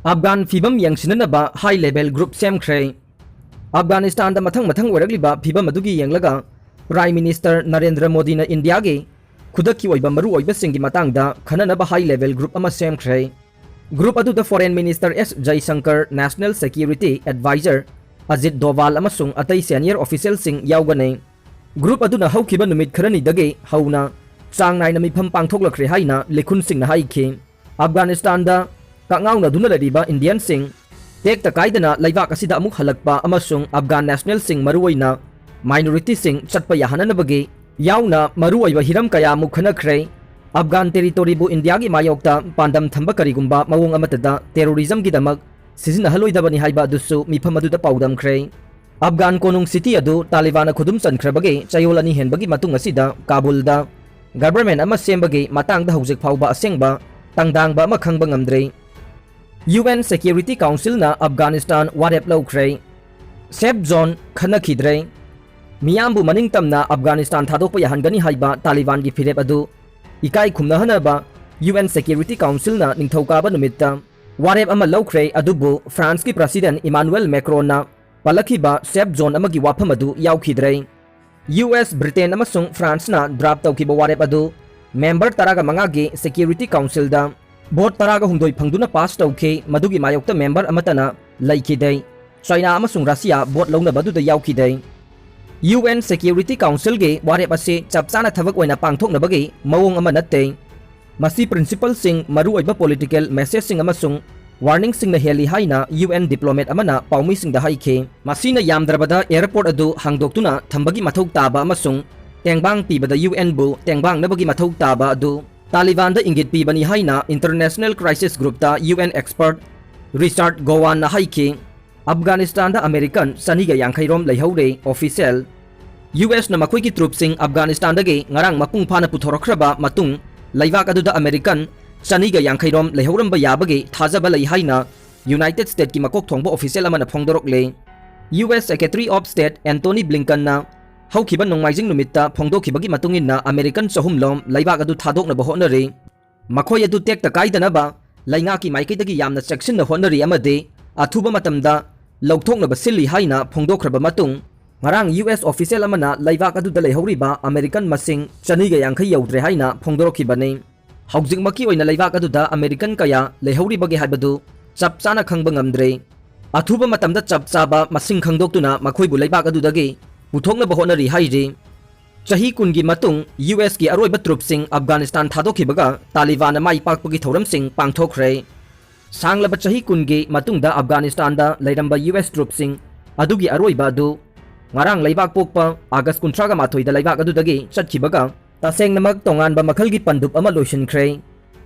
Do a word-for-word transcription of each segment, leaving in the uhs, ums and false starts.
ꯑꯐꯒꯥꯟ ꯐꯤꯕꯝ ꯌꯦꯡꯁꯤꯟꯅꯅꯕ high level group ꯁꯦꯝꯈ꯭ꯔꯦ꯫ ꯑꯐꯒꯥꯅꯤꯁꯇꯥꯟꯗ ꯃꯊꯪ ꯃꯊꯪ ꯑꯣꯏꯔꯛꯂꯤꯕ ꯐꯤꯕꯝ ꯑꯗꯨꯒꯤ ꯌꯦꯡꯂꯒ Prime Minister ꯅꯔꯦꯟꯗ꯭ꯔ ꯃꯣꯗꯤꯅ ꯏꯟꯗꯤꯌꯥꯒꯤ ꯈꯨꯗꯛꯀꯤ ꯑꯣꯏꯕ ꯃꯔꯨꯑꯣꯏꯕꯁꯤꯡꯒꯤ ꯃꯇꯥꯡꯗ ꯈꯟꯅꯅꯕ high level group ꯑꯃ ꯁꯦꯝꯈ꯭ꯔꯦ꯫ Group ꯑꯗꯨꯗ Foreign Minister ꯑꯦꯁ ꯖꯌꯁꯪꯀꯔ, National Security Advisor ꯑꯖꯤꯠ ꯗꯣꯚꯥꯜ ꯑꯃꯁꯨꯡ ꯑꯇꯩ senior officialꯁꯤꯡ ꯌꯥꯎꯒꯅꯤ꯫ Group ꯑꯗꯨꯅ ꯍꯧꯈꯤꯕ ꯅꯨꯃꯤꯠ ꯈꯔꯅꯤꯗꯒꯤ ꯍꯧꯅ ꯆꯥꯡ ꯅꯥꯏꯅ ꯃꯤꯐꯝ ꯄꯥꯡꯊꯣꯛꯂꯛꯈ꯭ꯔꯦ ꯍꯥꯏꯅ ꯂꯤꯈꯨꯟꯁꯤꯡꯅ ꯍꯥꯏꯈꯤ꯫ ꯑꯐꯒꯥꯅꯤꯁꯇꯥꯟꯗ ꯀꯛꯉꯥꯎꯅꯗꯨꯅ ꯂꯩꯔꯤꯕ ꯏꯟꯗꯤꯌꯟꯁꯤꯡ ꯇꯦꯛꯇ ꯀꯥꯏꯗꯅ ꯂꯩꯕꯥꯛ ꯑꯁꯤꯗ ꯑꯃꯨꯛ ꯍꯜꯂꯛꯄ ꯑꯃꯁꯨꯡ ꯑꯐꯒꯥꯟ nationalꯁꯤꯡ, ꯃꯔꯨꯑꯣꯏꯅ minorityꯁꯤꯡ, ꯆꯠꯄ ꯌꯥꯍꯟꯅꯅꯕꯒꯤ ꯌꯥꯎꯅ ꯃꯔꯨꯑꯣꯏꯕ ꯍꯤꯔꯝ ꯀꯌꯥꯃꯨꯛ ꯈꯟꯅꯈ꯭ꯔꯦ꯫ ꯑꯐꯒꯥꯟ territoryꯕꯨ ꯏꯟꯗꯤꯌꯥꯒꯤ ꯃꯥꯌꯣꯛꯇ ꯄꯥꯟꯗꯝ ꯊꯝꯕ ꯀꯔꯤꯒꯨꯝꯕ ꯃꯑꯣꯡ ꯑꯃꯠꯇꯗ terrorismꯒꯤꯗꯃꯛ ꯁꯤꯖꯤꯟꯅꯍꯜꯂꯣꯏꯗꯕꯅꯤ ꯍꯥꯏꯕ ꯑꯗꯨꯁꯨ ꯃꯤꯐꯝ ꯑꯗꯨꯗ ꯄꯥꯎꯗꯝꯈ꯭ꯔꯦ꯫ ꯑꯐꯒꯥꯟ ꯀꯣꯅꯨꯡ city ꯑꯗꯨ ꯇꯥꯂꯤꯕꯥꯟꯅ ꯈꯨꯗꯨꯝ ꯆꯟꯈ꯭ꯔꯕꯒꯤ ꯆꯌꯣꯜ ꯑꯅꯤ ꯍꯦꯟꯕꯒꯤ ꯃꯇꯨꯡ ꯑꯁꯤꯗ ꯀꯥꯕꯨꯜꯗ government ꯑꯃ ꯁꯦꯝꯕꯒꯤ ꯃꯇꯥꯡꯗ ꯍꯧꯖꯤꯛ ꯐꯥꯎꯕ ꯑꯁꯦꯡꯕ ꯇꯪꯗꯥꯡꯕ ꯑꯃ ꯈꯪꯕ ꯉꯝꯗ꯭ꯔꯤ꯫ UN Security Councilꯅ ꯑꯐꯒꯥꯅꯤꯁꯇꯥꯟ ꯋꯥꯔꯦꯞ ꯂꯧꯈ꯭ꯔꯦ꯫ Safe zone ꯈꯟꯅꯈꯤꯗ꯭ꯔꯦ꯫ ꯃꯤꯌꯥꯝꯕꯨ ꯃꯅꯤꯡ ꯇꯝꯅ ꯑꯐꯒꯥꯅꯤꯁꯇꯥꯟ ꯊꯥꯗꯣꯛꯄ ꯌꯥꯍꯟꯒꯅꯤ ꯍꯥꯏꯕ ꯇꯥꯂꯤꯕꯥꯟꯒꯤ ꯐꯤꯔꯦꯞ ꯑꯗꯨ ꯏꯀꯥꯏ ꯈꯨꯝꯅꯍꯟꯅꯕ UN Security Councilꯅ ꯅꯤꯡꯊꯧꯀꯥꯕ ꯅꯨꯃꯤꯠꯇ ꯋꯥꯔꯦꯞ ꯑꯃ ꯂꯧꯈ꯭ꯔꯦ, ꯑꯗꯨꯕꯨ Franceꯀꯤ President Emmanuel Macronꯅ ꯄꯜꯂꯛꯈꯤꯕ safe zone ꯑꯃꯒꯤ ꯋꯥꯐꯝ ꯑꯗꯨ ꯌꯥꯎꯈꯤꯗ꯭ꯔꯦ꯫ US, Britain ꯑꯃꯁꯨꯡ Franceꯅ draft ꯇꯧꯈꯤꯕ ꯋꯥꯔꯦꯞ ꯑꯗꯨ member ꯇꯔꯥꯒ ꯃꯉꯥꯒꯤ Security Councilꯗ vote ꯇꯔꯥꯒ ꯍꯨꯝꯗꯣꯏ ꯐꯪꯗꯨꯅ pass ꯇꯧꯈꯤ꯫ ꯃꯗꯨꯒꯤ ꯃꯥꯌꯣꯛꯇ member ꯑꯃꯠꯇꯅ ꯂꯩꯈꯤꯗꯦ꯫ China ꯑꯃꯁꯨꯡ Russia vote ꯂꯧꯅꯕ ꯑꯗꯨꯗ ꯌꯥꯎꯈꯤꯗꯦ꯫ UN Security Councilꯒꯤ ꯋꯥꯔꯦꯞ ꯑꯁꯤ ꯆꯞ ꯆꯥꯅ ꯊꯕꯛ ꯑꯣꯏꯅ ꯄꯥꯡꯊꯣꯛꯅꯕꯒꯤ ꯃꯑꯣꯡ ꯑꯃ ꯅꯠꯇꯦ꯫ ꯃꯁꯤ principleꯁꯤꯡ, ꯃꯔꯨꯑꯣꯏꯕ political messageꯁꯤꯡ ꯑꯃꯁꯨꯡ warningꯁꯤꯡꯅ ꯍꯦꯜꯂꯤ ꯍꯥꯏꯅ UN diplomat ꯑꯃꯅ ꯄꯥꯎꯃꯤꯁꯤꯡꯗ ꯍꯥꯏꯈꯤ꯫ ꯃꯁꯤꯅ ꯌꯥꯝꯗ꯭ꯔꯕꯗ airport ꯑꯗꯨ ꯍꯥꯡꯗꯣꯛꯇꯨꯅ ꯊꯝꯕꯒꯤ ꯃꯊꯧ ꯇꯥꯕ ꯑꯃꯁꯨꯡ ꯇꯦꯡꯕꯥꯡ ꯄꯤꯕꯗ UNꯕꯨ ꯇꯦꯡꯕꯥꯡꯅꯕꯒꯤ ꯃꯊꯧ ꯇꯥꯕ ꯑꯗꯨ ꯇꯥꯂꯤꯕꯥꯟꯗ ꯏꯪꯒꯤꯠ ꯄꯤꯕꯅꯤ ꯍꯥꯏꯅ International Crisis Groupꯇ UN expert Richard Gowanꯅ ꯍꯥꯏꯈꯤ꯫ ꯑꯐꯒꯥꯅꯤꯁꯇꯥꯟꯗ American ꯆꯅꯤꯒ ꯌꯥꯡꯈꯩ ꯔꯣꯝ ꯂꯩꯍꯧꯔꯦ꯫ Official USꯅ ꯃꯈꯣꯏꯒꯤ troopꯁꯤꯡ ꯑꯐꯒꯥꯅꯤꯁꯇꯥꯟꯗꯒꯤ ꯉꯔꯥꯡ ꯃꯄꯨꯡ ꯐꯥꯅ ꯄꯨꯊꯣꯔꯛꯈ꯭ꯔꯕ ꯃꯇꯨꯡ, ꯂꯩꯕꯥꯛ ꯑꯗꯨꯗ American ꯆꯅꯤꯒ ꯌꯥꯡꯈꯩ ꯔꯣꯝ ꯂꯩꯍꯧꯔꯝꯕ ꯌꯥꯕꯒꯤ ꯊꯥꯖꯕ ꯂꯩ ꯍꯥꯏꯅ United Statesꯀꯤ ꯃꯀꯣꯛ ꯊꯣꯡꯕ official ꯑꯃꯅ ꯐꯣꯡꯗꯣꯔꯛꯂꯦ꯫ US Secretary of State Antony Blinkenꯅ ꯍꯧꯈꯤꯕ ꯅꯣꯡꯃꯥꯏꯖꯤꯡ ꯅꯨꯃꯤꯠꯇ ꯐꯣꯡꯗꯣꯛꯈꯤꯕꯒꯤ ꯃꯇꯨꯡ ꯏꯟꯅ, American ꯆꯍꯨꯝ ꯂꯣꯝ ꯂꯩꯕꯥꯛ ꯑꯗꯨ ꯊꯥꯗꯣꯛꯅꯕ ꯍꯣꯠꯅꯔꯤ꯫ ꯃꯈꯣꯏ ꯑꯗꯨ ꯇꯦꯛꯇ ꯀꯥꯏꯗꯅꯕ ꯂꯩꯉꯥꯛꯀꯤ ꯃꯥꯏꯀꯩꯗꯒꯤ ꯌꯥꯝꯅ ꯆꯦꯛꯁꯤꯟꯅ ꯍꯣꯠꯅꯔꯤ ꯑꯃꯗꯤ ꯑꯊꯨꯕ ꯃꯇꯝꯗ ꯂꯧꯊꯣꯛꯅꯕ ꯁꯤꯜꯂꯤ ꯍꯥꯏꯅ ꯐꯣꯡꯗꯣꯛꯈ꯭ꯔꯕ ꯃꯇꯨꯡ, ꯉꯔꯥꯡ ꯌꯨ ꯑꯦꯁ ꯑꯣꯐꯤꯁꯦꯜ ꯑꯃꯅ ꯂꯩꯕꯥꯛ ꯑꯗꯨꯗ ꯂꯩꯍꯧꯔꯤꯕ ꯑꯃꯦꯔꯤꯀꯟ ꯃꯁꯤꯡ ꯆꯅꯤꯒ ꯌꯥꯡꯈꯩ ꯌꯧꯗ꯭ꯔꯦ ꯍꯥꯏꯅ ꯐꯣꯡꯗꯣꯔꯛꯈꯤꯕꯅꯤ꯫ ꯍꯧꯖꯤꯛꯃꯛꯀꯤ ꯑꯣꯏꯅ ꯂꯩꯕꯥꯛ ꯑꯗꯨꯗ ꯑꯃꯦꯔꯤꯀꯟ ꯀꯌꯥ ꯂꯩꯍꯧꯔꯤꯕꯒꯦ ꯍꯥꯏꯕꯗꯨ ꯆꯞ ꯆꯥꯅ ꯈꯪꯕ ꯉꯝꯗ꯭ꯔꯦ꯫ ꯑꯊꯨꯕ ꯃꯇꯝꯗ ꯆꯞ ꯆꯥꯕ ꯃꯁꯤꯡ ꯈꯪꯗꯣꯛꯇꯨꯅ ꯃꯈꯣꯏꯕꯨ ꯂꯩꯕꯥꯛ ꯑꯗꯨꯗꯒꯤ ꯄꯨꯊꯣꯛꯅꯕ ꯍꯣꯠꯅꯔꯤ ꯍꯥꯏꯔꯤ꯫ ꯆꯍꯤ ꯀꯨꯟꯒꯤ ꯃꯇꯨꯡ ꯌꯨ ꯑꯦꯁꯀꯤ ꯑꯔꯣꯏꯕ ꯇ꯭ꯔꯨꯞꯁꯤꯡ ꯑꯐꯒꯥꯅꯤꯁꯇꯥꯟ ꯊꯥꯗꯣꯛꯈꯤꯕꯒ ꯇꯥꯂꯤꯕꯥꯟꯅ ꯃꯥꯏ ꯄꯥꯛꯄꯒꯤ ꯊꯧꯔꯝꯁꯤꯡ ꯄꯥꯡꯊꯣꯛꯈ꯭ꯔꯦ꯫ ꯁꯥꯡꯂꯕ ꯆꯍꯤ ꯀꯨꯟꯒꯤ ꯃꯇꯨꯡꯗ ꯑꯐꯒꯥꯅꯤꯁꯇꯥꯟꯗ ꯂꯩꯔꯝꯕ ꯌꯨ ꯑꯦꯁ ꯇ꯭ꯔꯨꯞꯁꯤꯡ ꯑꯗꯨꯒꯤ ꯑꯔꯣꯏꯕ ꯑꯗꯨ ꯉꯔꯥꯡ ꯂꯩꯕꯥꯛ ꯄꯣꯛꯄ ꯑꯥꯒꯁ ꯀꯨꯟꯊ꯭ꯔꯥꯒ ꯃꯥꯊꯣꯏꯗ ꯂꯩꯕꯥꯛ ꯑꯗꯨꯗꯒꯤ ꯆꯠꯈꯤꯕꯒ ꯇꯁꯦꯡꯅꯃꯛ ꯇꯣꯉꯥꯟꯕ ꯃꯈꯜꯒꯤ ꯄꯟꯗꯨꯞ ꯑꯃ ꯂꯣꯏꯁꯤꯟꯈ꯭ꯔꯦ꯫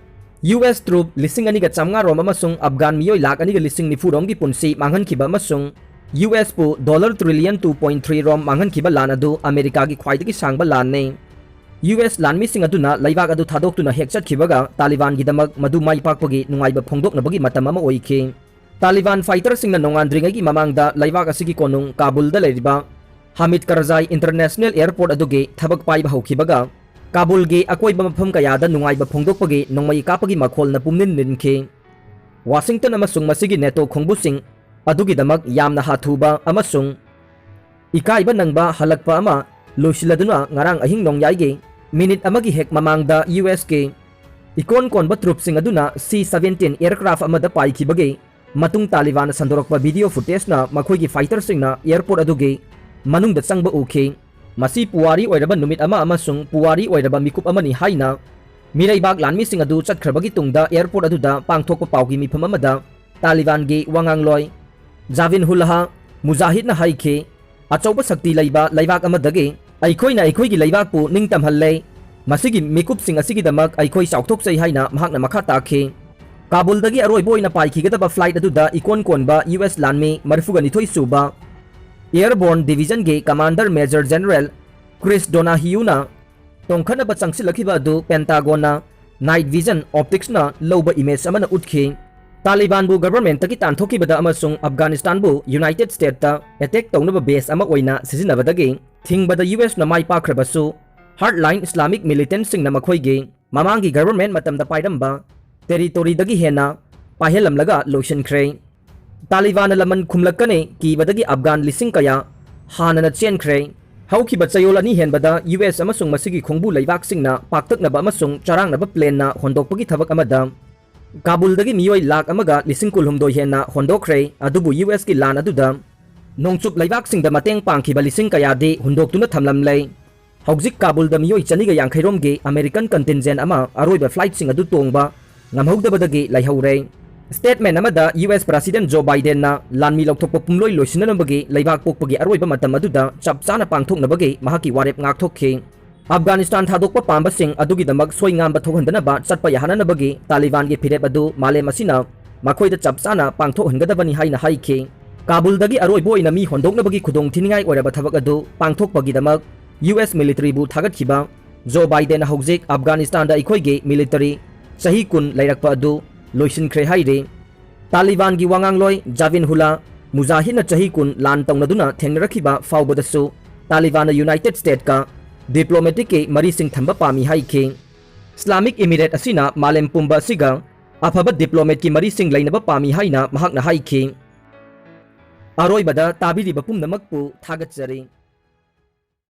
ꯌꯨ ꯑꯦꯁ ꯇ꯭ꯔꯨꯞ ꯂꯤꯁꯤꯡ ꯑꯅꯤꯒ ꯆꯥꯝꯃꯉꯥ ꯔꯣꯝ ꯑꯃꯁꯨꯡ ꯑꯐꯒꯥꯟ ꯃꯤꯑꯣꯏ ꯂꯥꯈ ꯑꯅꯤꯒ ꯂꯤꯁꯤꯡ ꯅꯤꯐꯨ ꯔꯣꯝꯒꯤ ꯄꯨꯟꯁꯤ ꯃꯥꯡꯍꯟꯈꯤꯕ ꯑꯃꯁꯨꯡ ꯌꯨ ꯑꯦꯁꯄꯨ dollar trillion two point three ꯔꯣꯝ ꯃꯥꯡꯍꯟꯈꯤꯕ ꯂꯥꯟ ꯑꯗꯨ ꯑꯃꯦꯔꯤꯀꯥꯒꯤ ꯈ꯭ꯋꯥꯏꯗꯒꯤ ꯁꯥꯡꯕ ꯂꯥꯟꯅꯤ꯫ ꯌꯨ ꯑꯦꯁ ꯂꯥꯟꯃꯤꯁꯤꯡ ꯑꯗꯨꯅ ꯂꯩꯕꯥꯛ ꯑꯗꯨ ꯊꯥꯗꯣꯛꯇꯨꯅ ꯍꯦꯛ ꯆꯠꯈꯤꯕꯒ ꯇꯥꯂꯤꯕꯥꯟꯒꯤꯗꯃꯛ ꯃꯗꯨ ꯃꯥꯏ ꯄꯥꯛꯄꯒꯤ ꯅꯨꯡꯉꯥꯏꯕ ꯐꯣꯡꯗꯣꯛꯅꯕꯒꯤ ꯃꯇꯝ ꯑꯃ ꯑꯣꯏꯈꯤ꯫ ꯇꯥꯂꯤꯕꯥꯟ ꯐꯥꯏꯇꯔꯁꯤꯡꯅ ꯅꯣꯡꯉꯥꯟꯗ꯭ꯔꯤꯉꯩꯒꯤ ꯃꯃꯥꯡꯗ ꯂꯩꯕꯥꯛ ꯑꯁꯤꯒꯤ ꯀꯣꯅꯨꯡ ꯀꯥꯕꯨꯜꯗ ꯂꯩꯔꯤꯕ ꯍꯥꯃꯤꯗ ꯀꯔꯖꯥꯏ ꯏꯟꯇꯔꯅꯦꯁꯅꯦꯜ ꯑꯦꯌꯔꯄꯣꯔꯠ ꯑꯗꯨꯒꯤ ꯊꯕꯛ ꯄꯥꯏꯕ ꯍꯧꯈꯤꯕꯒ ꯀꯥꯕꯨꯜꯒꯤ ꯑꯀꯣꯏꯕ ꯃꯐꯝ ꯀꯌꯥꯗ ꯅꯨꯡꯉꯥꯏꯕ ꯐꯣꯡꯗꯣꯛꯄꯒꯤ ꯅꯣꯡꯃꯩ ꯀꯥꯞꯄꯒꯤ ꯃꯈꯣꯜꯅ ꯄꯨꯝꯅꯤꯟ ꯅꯤꯟꯈꯤ꯫ ꯋꯥꯁꯤꯡꯇꯟ ꯑꯃꯁꯨꯡ ꯃꯁꯤꯒꯤ ꯅꯦꯇꯣ ꯈꯣꯡꯕꯨꯁꯤꯡ ꯑꯗꯨꯒꯤꯗꯃꯛ ꯌꯥꯝꯅ ꯍꯥꯊꯨꯕ ꯑꯃꯁꯨꯡ ꯏꯀꯥꯏꯕ ꯅꯪꯕ ꯍꯜꯂꯛꯄ ꯑꯃ ꯂꯣꯏꯁꯤꯜꯂꯗꯨꯅ ꯉꯔꯥꯡ ꯑꯍꯤꯡ ꯅꯣꯡꯌꯥꯏꯒꯤ ꯃꯤꯅꯤꯠ ꯑꯃꯒꯤ ꯍꯦꯛ ꯃꯃꯥꯡꯗ ꯌꯨ ꯑꯦꯁꯀꯤ ꯏꯀꯣꯟ ꯀꯣꯟꯕ ꯇ꯭ꯔꯨꯞꯁꯤꯡ ꯑꯗꯨꯅ ꯁꯤ ꯁꯕꯦꯟꯇꯤꯟ ꯑꯦꯌꯔꯀ꯭ꯔꯥꯐ ꯑꯃꯗ ꯄꯥꯏꯈꯤꯕꯒꯤ ꯃꯇꯨꯡ ꯇꯥꯂꯤꯕꯥꯟꯅ ꯁꯟꯗꯣꯔꯛꯄ ꯚꯤꯗꯤꯑꯣ ꯐꯨꯇꯦꯖꯅ ꯃꯈꯣꯏꯒꯤ ꯐꯥꯏꯇꯔꯁꯤꯡꯅ ꯑꯦꯌꯔꯄꯣꯔꯠ ꯑꯗꯨꯒꯤ ꯃꯅꯨꯡꯗ ꯆꯪꯕ ꯎꯈꯤ꯫ ꯃꯁꯤ ꯄꯨꯋꯥꯔꯤ ꯑꯣꯏꯔꯕ ꯅꯨꯃꯤꯠ ꯑꯃ ꯑꯃꯁꯨꯡ ꯄꯨꯋꯥꯔꯤ ꯑꯣꯏꯔꯕ ꯃꯤꯀꯨꯞ ꯑꯃꯅꯤ ꯍꯥꯏꯅ ꯃꯤꯔꯩꯕꯥꯛ ꯂꯥꯟꯃꯤꯁꯤꯡ ꯑꯗꯨ ꯆꯠꯈ꯭ꯔꯕꯒꯤ ꯇꯨꯡꯗ ꯑꯦꯌꯔꯄꯣꯔꯠ ꯑꯗꯨꯗ ꯄꯥꯡꯊꯣꯛꯄ ꯄꯥꯎꯒꯤ ꯃꯤꯐꯝ ꯑꯃꯗ ꯇꯥꯂꯤꯕꯥꯟꯒꯤ ꯋꯥꯉꯥꯡꯂꯣꯏ ꯖꯥꯕꯤꯟꯍꯨꯜꯂꯥꯍ ꯃꯨꯖꯥꯍꯤꯗꯅ ꯍꯥꯏꯈꯤ, "ꯑꯆꯧꯕ ꯁꯛꯇꯤ ꯂꯩꯕ ꯂꯩꯕꯥꯛ ꯑꯃꯗꯒꯤ ꯑꯩꯈꯣꯏꯅ ꯑꯩꯈꯣꯏꯒꯤ ꯂꯩꯕꯥꯛꯄꯨ ꯅꯤꯡꯇꯝꯍꯜꯂꯦ꯫ ꯃꯁꯤꯒꯤ ꯃꯤꯀꯨꯞꯁꯤꯡ ꯑꯁꯤꯒꯤꯗꯃꯛ ꯑꯩꯈꯣꯏ ꯆꯥꯎꯊꯣꯛꯆꯩ" ꯍꯥꯏꯅ ꯃꯍꯥꯛꯅ ꯃꯈꯥ ꯇꯥꯈꯤ꯫ ꯀꯥꯕꯨꯜꯗꯒꯤ ꯑꯔꯣꯏꯕ ꯑꯣꯏꯅ ꯄꯥꯏꯈꯤꯒꯗꯕ ꯐ꯭ꯂꯥꯏꯠ ꯑꯗꯨꯗ ꯏꯀꯣꯟ ꯀꯣꯟꯕ ꯌꯨ ꯑꯦꯁ ꯂꯥꯟꯃꯤ ꯃꯔꯤꯐꯨꯒ ꯅꯤꯊꯣꯏ ꯁꯨꯕ ꯑꯦꯌꯔꯕꯣꯔꯟ ꯗꯤꯚꯤꯖꯟꯒꯤ ꯀꯃꯥꯟꯗꯔ ꯃꯦꯖꯔ ꯖꯦꯅꯔꯦꯜ ꯀ꯭ꯔꯤꯁ ꯗꯣꯅꯥꯍꯤꯌꯨꯅ ꯇꯣꯡꯈꯠꯅꯕ ꯆꯪꯁꯤꯜꯂꯛꯈꯤꯕ ꯑꯗꯨ ꯄꯦꯟꯇꯥꯒꯣꯟꯅ ꯅꯥꯏꯠ ꯚꯤꯖꯟ ꯑꯣꯞꯇꯤꯛꯁꯅ ꯂꯧꯕ ꯏꯃꯦꯖ ꯑꯃꯅ ꯎꯠꯈꯤ꯫ ꯇꯥꯂꯤꯕꯥꯟꯕꯨ ꯒꯚꯔꯟꯃꯦꯟꯠꯇꯒꯤ ꯇꯥꯟꯊꯣꯛꯈꯤꯕꯗ ꯑꯃꯁꯨꯡ ꯑꯐꯒꯥꯅꯤꯁꯇꯥꯟꯕꯨ ꯌꯨꯅꯥꯏꯇꯦꯗ ꯁ꯭ꯇꯦꯠꯇ ꯑꯦꯇꯦꯛ ꯇꯧꯅꯕ ꯕꯦꯖ ꯑꯃ ꯑꯣꯏꯅ ꯁꯤꯖꯤꯟꯅꯕꯗꯒꯤ ꯊꯤꯡꯕꯗ ꯌꯨ ꯑꯦꯁꯅ ꯃꯥꯏ ꯄꯥꯛꯈ꯭ꯔꯕꯁꯨ, ꯍꯥꯔꯗꯂꯥꯏꯟ ꯏꯁꯂꯥꯃꯤꯛ ꯃꯤꯂꯤꯇꯦꯟꯠꯁꯤꯡꯅ ꯃꯈꯣꯏꯒꯤ ꯃꯃꯥꯡꯒꯤ ꯒꯚꯔꯟꯃꯦꯟꯠ ꯃꯇꯝꯗ ꯄꯥꯏꯔꯝꯕ ꯇꯦꯔꯤꯇꯣꯔꯤꯗꯒꯤ ꯍꯦꯟꯅ ꯄꯥꯏꯍꯜꯂꯝꯂꯒ ꯂꯣꯏꯁꯤꯟꯈ꯭ꯔꯦ꯫ ꯇꯥꯂꯤꯕꯥꯟꯅ ꯂꯃꯟ ꯈꯨꯝꯂꯛꯀꯅꯤ ꯀꯤꯕꯗꯒꯤ ꯑꯐꯒꯥꯟ ꯂꯤꯁꯤꯡ ꯀꯌꯥ ꯍꯥꯟꯅꯅ ꯆꯦꯟꯈ꯭ꯔꯦ꯫ ꯍꯧꯈꯤꯕ ꯆꯌꯣꯜ ꯑꯅꯤ ꯍꯦꯟꯕꯗ ꯌꯨ ꯑꯦꯁ ꯑꯃꯁꯨꯡ ꯃꯁꯤꯒꯤ ꯈꯣꯡꯕꯨ ꯂꯩꯕꯥꯛꯁꯤꯡꯅ ꯄꯥꯛꯇꯛꯅꯕ ꯑꯃꯁꯨꯡ ꯆꯔꯥꯡꯅꯕ ꯄ꯭ꯂꯦꯟꯅ ꯍꯣꯟꯗꯣꯛꯄꯒꯤ ꯊꯕꯛ ꯑꯃꯗ ꯀꯥꯕꯨꯜꯗꯒꯤ ꯃꯤꯑꯣꯏ ꯂꯥꯈ ꯑꯃꯒ ꯂꯤꯁꯤꯡ ꯀꯨꯟꯍꯨꯝꯗꯣꯏ ꯍꯦꯟꯅ ꯍꯣꯟꯗꯣꯛꯈ꯭ꯔꯦ꯫ ꯑꯗꯨꯕꯨ ꯌꯨ ꯑꯦꯁꯀꯤ ꯂꯥꯟ ꯑꯗꯨꯗ ꯅꯣꯡꯆꯨꯞ ꯂꯩꯕꯥꯛꯁꯤꯡꯗ ꯃꯇꯦꯡ ꯄꯥꯡꯈꯤꯕ ꯂꯤꯁꯤꯡ ꯀꯌꯥꯗꯤ ꯍꯨꯟꯗꯣꯛꯇꯨꯅ ꯊꯝꯂꯝꯂꯦ꯫ ꯍꯧꯖꯤꯛ ꯀꯥꯕꯨꯜꯗ ꯃꯤꯑꯣꯏ ꯆꯅꯤꯒ ꯌꯥꯡꯈꯩ ꯔꯣꯝꯒꯤ ꯑꯃꯦꯔꯤꯀꯟ ꯀꯟꯇꯤꯟꯖꯦꯟ ꯑꯃ ꯑꯔꯣꯏꯕ ꯐ꯭ꯂꯥꯏꯠꯁꯤꯡ ꯑꯗꯨ ꯇꯣꯡꯕ ꯉꯝꯍꯧꯗꯕꯗꯒꯤ ꯂꯩꯍꯧꯔꯦ꯫ ꯁ꯭ꯇꯦꯠꯃꯦꯟ ꯑꯃꯗ ꯌꯨ ꯑꯦꯁ ꯄ꯭ꯔꯁꯤꯗꯦꯟ ꯖꯣ ꯕꯥꯏꯗꯦꯟꯅ ꯂꯥꯟꯃꯤ ꯂꯧꯊꯣꯛꯄ ꯄꯨꯝꯂꯣꯏ ꯂꯣꯏꯁꯤꯟꯅꯅꯕꯒꯤ ꯂꯩꯕꯥꯛ ꯄꯣꯛꯄꯒꯤ ꯑꯔꯣꯏꯕ ꯃꯇꯝ ꯑꯗꯨꯗ ꯆꯞ ꯆꯥꯅ ꯄꯥꯡꯊꯣꯛꯅꯕꯒꯤ ꯃꯍꯥꯛꯀꯤ ꯋꯥꯔꯦꯞ ꯉꯥꯛꯊꯣꯛꯈꯤ꯫ ꯑꯐꯒꯥꯅꯤꯁꯇꯥꯟ ꯊꯥꯗꯣꯛꯄ ꯄꯥꯝꯕꯁꯤꯡ ꯑꯗꯨꯒꯤꯗꯃꯛ ꯁꯣꯏꯉꯥꯝꯕ ꯊꯣꯛꯍꯟꯗꯅꯕ ꯆꯠꯄ ꯌꯥꯍꯟꯅꯅꯕꯒꯤ ꯇꯥꯂꯤꯕꯥꯟꯒꯤ ꯐꯤꯔꯦꯞ ꯑꯗꯨ ꯃꯥꯂꯦꯝ ꯑꯁꯤꯅ ꯃꯈꯣꯏꯗ ꯆꯞ ꯆꯥꯅ ꯄꯥꯡꯊꯣꯛꯍꯟꯒꯗꯕꯅꯤ ꯍꯥꯏꯅ ꯍꯥꯏꯈꯤ꯫ ꯀꯥꯕꯨꯜꯗꯒꯤ ꯑꯔꯣꯏꯕ ꯑꯣꯏꯅ ꯃꯤ ꯍꯣꯟꯗꯣꯛꯅꯕꯒꯤ ꯈꯨꯗꯣꯡꯊꯤꯅꯤꯡꯉꯥꯏ ꯑꯣꯏꯔꯕ ꯊꯕꯛ ꯑꯗꯨ ꯄꯥꯡꯊꯣꯛꯄꯒꯤꯗꯃꯛ ꯌꯨ ꯑꯦꯁ ꯃꯤꯂꯤꯇꯔꯤꯕꯨ ꯊꯥꯒꯠꯈꯤꯕ ꯖꯣ ꯕꯥꯏꯗꯦꯟꯅ ꯍꯧꯖꯤꯛ ꯑꯐꯒꯥꯅꯤꯁꯇꯥꯟꯗ ꯑꯩꯈꯣꯏꯒꯤ ꯃꯤꯂꯤꯇꯔꯤ ꯆꯍꯤ ꯀꯨꯟ ꯂꯩꯔꯛꯄ ꯑꯗꯨ ꯂꯣꯏꯁꯤꯟꯈ꯭ꯔꯦ ꯍꯥꯏꯔꯤ꯫ ꯇꯥꯂꯤꯕꯥꯟꯒꯤ ꯋꯥꯉꯥꯡꯂꯣꯏ ꯖꯥꯕꯤꯟꯍꯨꯂꯥ ꯃꯨꯖꯥꯍꯤꯗꯅ ꯆꯍꯤ ꯀꯨꯟ ꯂꯥꯟ ꯇꯧꯅꯗꯨꯅ ꯊꯦꯡꯅꯔꯛꯈꯤꯕ ꯐꯥꯎꯕꯗꯁꯨ ꯇꯥꯂꯤꯕꯥꯟꯅ ꯌꯨꯅꯥꯏꯇꯦꯗ ꯁ꯭ꯇꯦꯠꯀ ꯗꯤꯄ꯭ꯂꯣꯃꯦꯇꯤꯛꯀꯤ ꯃꯔꯤꯁꯤꯡ ꯊꯝꯕ ꯄꯥꯝꯃꯤ ꯍꯥꯏꯈꯤ꯫ ꯏꯁꯂꯥꯃꯤꯛ ꯏꯃꯤꯔꯦꯠ ꯑꯁꯤꯅ ꯃꯥꯂꯦꯝ ꯄꯨꯝꯕ ꯑꯁꯤꯒ ꯑꯐꯕ ꯗꯤꯄ꯭ꯂꯣꯃꯦꯠꯀꯤ ꯃꯔꯤꯁꯤꯡ ꯂꯩꯅꯕ ꯄꯥꯝꯃꯤ ꯍꯥꯏꯅ ꯃꯍꯥꯛꯅ ꯍꯥꯏꯈꯤ꯫ ꯑꯔꯣꯏꯕꯗ ꯇꯥꯕꯤꯔꯤꯕ ꯄꯨꯝꯅꯃꯛꯄꯨ ꯊꯥꯒꯠꯆꯔꯤ꯫